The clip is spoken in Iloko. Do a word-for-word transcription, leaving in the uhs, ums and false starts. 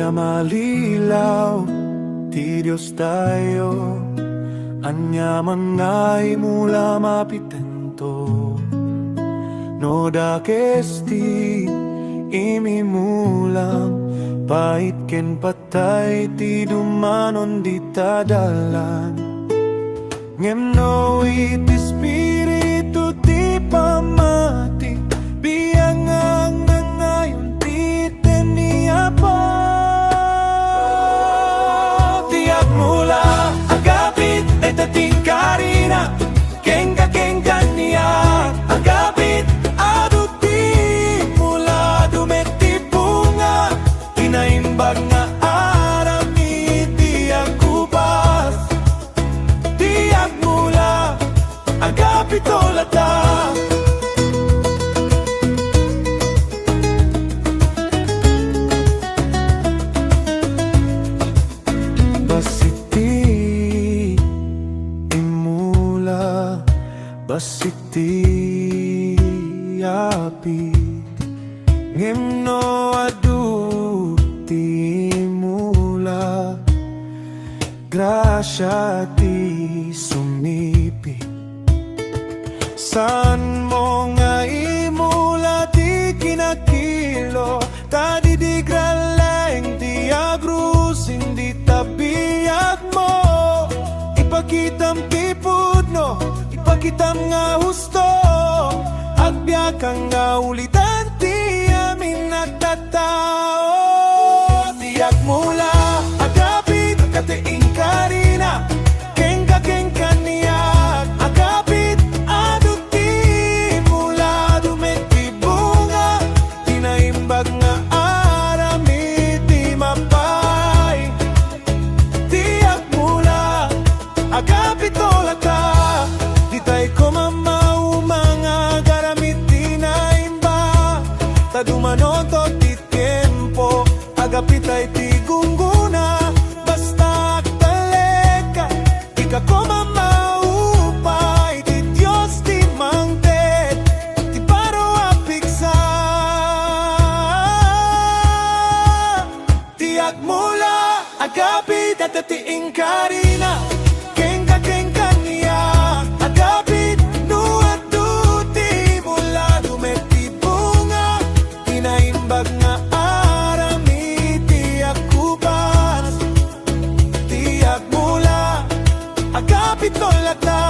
a malilaw ti Diostayo, ania man nga imula mapitento. No dakes ti imimulam, pait ken patay ti dumanon dita dalan. Ngem no iti Espiritu ti pammati, biang nga nangayon ti ten ni Apo. Ti agmula, agapit, dayta ti inkarina, kenka, ken kaniak, agapit, adu ti mula, dumet ti bunga, ti naimbag nga aramid ti agkupas. Ti agmula, agapito lata. Bassit ti imula, bassit ti apit. Ngem no adu ti imula, grasia ti sumipit. Saanmo nga imula ti kinakilo, ta didigra laeng ti agrusin dita biagmo. Ipakitam ti pudno, ipakitam nga husto, agbiagka nga ulidan ti amin a tattao. Ti agmula, agapit, dayta ti inkarina, kenka, ken kaniak, agapit, adu ti mula, dumet ti bunga, ti naimbag nga aramid ti mapay. Ti agmula, agapito lata. Ditay koma mauma nga agaramid ti naimbag, ta dumanonto ti tiempo, agapitay ti gunggona. Basta agtalek, ika koma maupay, ti Dios ti mangted, ti baro a pigsa. Ti agmula, agapit, dayta ti inkarina, kenka, ken kaniak, agapit, no adu ti mula, dumet ti bunga, ti naimbag nga aramid ti agkupas. Ti agmula, agapito lata.